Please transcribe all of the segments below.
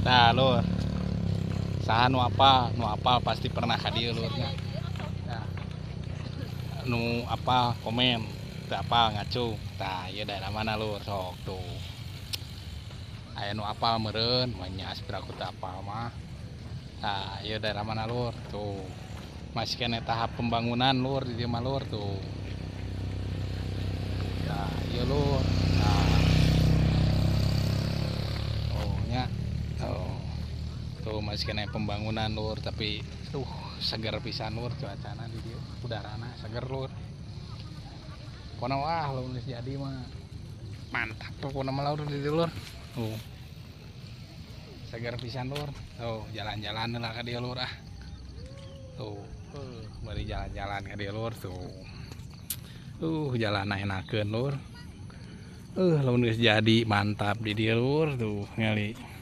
Tah lur. Saha nu apal pasti pernah ka dieu lur nya. Tah. Nu apal komen, teu apal ngacu. Tah ieu daerah mana lur sok tuh. Aya nu apal meureun, mah nya aspira ku teu apal mah. Tah ieu daerah mana lur tuh. Masih keneh tahap pembangunan lur di dieu mah lur tuh. Tah ieu lur. Tah. Oh nya. Oh. Tuh masih keneh pembangunan lur, tapi tuh seger pisan lur cuacana di dieu, udarana seger lur. Pokona wah lamun geus jadi mah mantap pokona mah lur di dieu lur. Tuh. Seger pisan lur. Tuh jalan-jalan lah ka dieu lur ah. Tuh, bari jalan-jalan ka dieu lur tuh. Jalan enakeun lur. Lamun geus jadi mantap di dieu lur tuh ngali.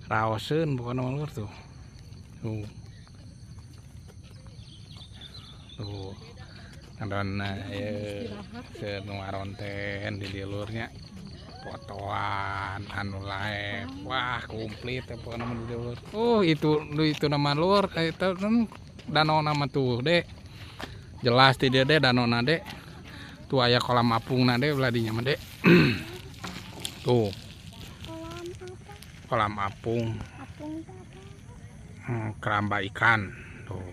Raoseun pokona mah lur tuh. Tuh. Tuh. Ngadona ieu seueur nu ngaronten di dieu lur nya. Fotoan anu live. Wah, komplit ya pokona mah di dieu lur. Oh, itu nama lur, itu kan danau nama tuh, Dek. Jelas di dieu deh danau dek. Tuh aya kolam apungna deh belah dinya mah, Dek. Tuh. Kolam apung. Apung teh apa? Keramba ikan tuh.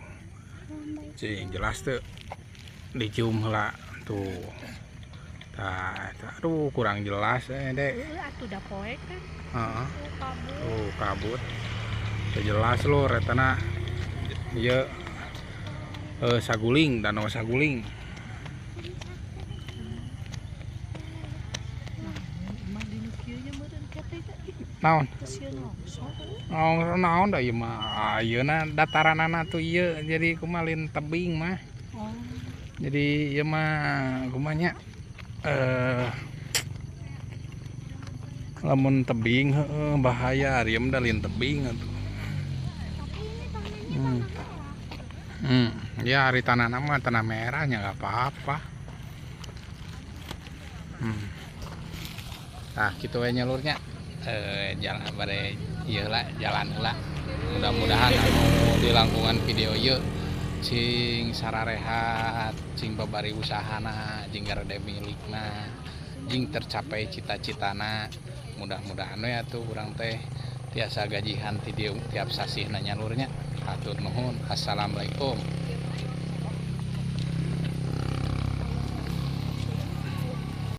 Cing jelas tuh. Dicium heula tuh. Tah, aduh kurang jelas Dek. Heeh, atuh da poek kan. Heeh. Tuh kabut. Tuh kabut. Teu jelas lur etana. Ieu Saguling, Danau Saguling. Naon? Naon naon da ieu mah ayeuna dataranana tuh ieu jadi kumaha lain tebing mah. Oh. Jadi ieu mah kumaha nya? Lamun tebing heueuh bahaya ari ieu mah da lain tebing atuh. Ya ari tanahna mah tanah merahnya enggak apa-apa. Tah kitu we nya lur nya. Jalan bare ieu lah jalan heula. Mudah-mudahan anu di langkungan video ieu cing sararehat, cing babari usahana, jeung garede milikna, jeung tercapai cita-citana. Mudah-mudahan we atuh urang teh tiasa gajihan ti dieu tiap sasihna nya lur nya. Hatur nuhun. Assalamualaikum.